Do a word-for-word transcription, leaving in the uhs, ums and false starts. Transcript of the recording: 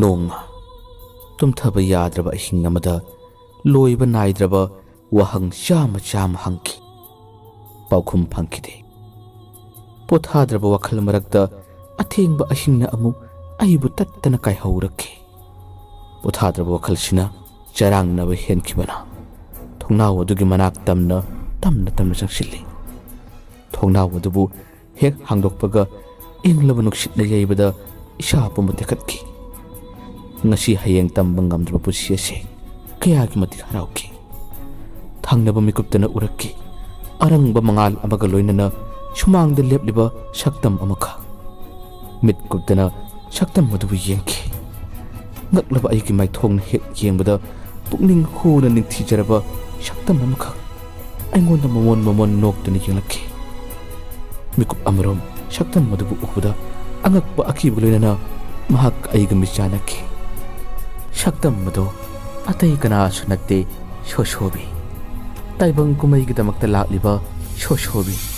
ꯅꯣꯡꯃ ꯇꯨꯝꯊꯕ ꯌꯥꯗ꯭ꯔꯕ ꯑꯍꯤꯡ ꯑꯃꯗ ꯂꯣꯏꯕ ꯅꯥꯏꯗ꯭ꯔꯕ ꯋꯥꯍꯪ ꯆꯥꯝꯃ ꯆꯥꯝꯃ ꯍꯪꯈꯤ꯫ ꯄꯥꯎꯈꯨꯝ ꯐꯪꯈꯤꯗꯦ꯫ ꯄꯣꯊꯥꯗ꯭ꯔꯕ ꯋꯥꯈꯜ ꯃꯔꯛꯇ ꯑꯊꯦꯡꯕ ꯑꯍꯤꯡꯅ ꯑꯃꯨꯛ ꯑꯩꯕꯨ ꯇꯠꯇꯅ ꯀꯥꯏꯍꯧꯔꯛꯈꯤ꯫ ꯄꯣꯊꯥꯗ꯭ꯔꯕ ꯋꯥꯈꯜꯁꯤꯅ ꯆꯔꯥꯡꯅꯕ ꯍꯦꯟꯈꯤꯕꯅ ꯊꯣꯡꯅꯥꯎ ꯑꯗꯨꯒꯤ ꯃꯅꯥꯛ ꯇꯝꯅ ꯇꯝꯅ ꯇꯝꯅ ꯆꯪꯁꯤꯜꯂꯤ꯫ ꯊꯣꯡꯅꯥꯎ ꯑꯗꯨꯕꯨ ꯍꯦꯛ ꯍꯥꯡꯗꯣꯛꯄꯒ ꯏꯪꯂꯕ ꯅꯨꯡꯁꯤꯠꯅ ꯌꯩꯕꯗ ꯏꯁꯥ ꯄꯨꯝꯕ ꯇꯦꯛꯈꯠꯈꯤ꯫ ꯉꯁꯤ ꯍꯌꯦꯡ ꯇꯝꯕ ꯉꯝꯗ꯭ꯔꯕ ꯄꯨꯟꯁꯤ ꯑꯁꯤ ꯀꯌꯥꯒꯤ ꯃꯇꯤꯛ ꯍꯔꯥꯎꯈꯤ꯫ ꯊꯪꯅꯕ ꯃꯤꯀꯨꯞꯇꯅ ꯎꯔꯛꯈꯤ꯫ ꯑꯔꯪꯕ ꯃꯉꯥꯜ ꯑꯃꯒ ꯂꯣꯏꯅꯅ ꯁꯨꯃꯥꯡꯗ ꯂꯦꯞꯂꯤꯕ ꯁꯛꯇꯝ ꯑꯃꯈꯛ꯫ ꯃꯤꯠ ꯀꯨꯞꯇꯅ ꯁꯛꯇꯝ ꯑꯗꯨꯕꯨ ꯌꯦꯡꯈꯤ꯫ ꯉꯛꯂꯕ ꯑꯩꯒꯤ ꯃꯥꯏꯊꯣꯡꯅ ꯍꯦꯛ ꯌꯦꯡꯕꯗ ꯄꯨꯛꯅꯤꯡ ꯍꯨꯅ ꯅꯤꯡꯊꯤꯖꯔꯕ ꯁꯛꯇꯝ ꯑꯃꯈꯛ ꯑꯩꯉꯣꯟꯗ ꯃꯃꯣꯟ ꯃꯃꯣꯟ ꯅꯣꯛꯇꯨꯅ ꯌꯦꯡꯂꯛꯈꯤ꯫ ꯃꯤꯀꯨꯞ ꯑꯃꯔꯣꯝ ꯁꯛꯇꯝ ꯑꯗꯨꯕꯨ ꯎꯕꯗ ꯑꯉꯛꯄ ꯑꯀꯤꯕ ꯂꯣꯏꯅꯅ ꯃꯍꯥꯛ ꯑꯩꯒ ꯃꯤꯠ ꯆꯥꯟꯅꯈꯤ꯫ ꯁꯛꯇꯝ ꯑꯗꯨ ꯑꯇꯩ ꯀꯅꯥꯁꯨ ꯅꯠꯇꯦ, ꯁꯣꯁꯣꯕꯤ꯫ ꯇꯥꯏꯕꯪ ꯀꯨꯝꯍꯩꯒꯤꯗꯃꯛꯇ ꯂꯥꯛꯂꯤꯕ ꯁꯣꯁꯣꯕꯤ꯫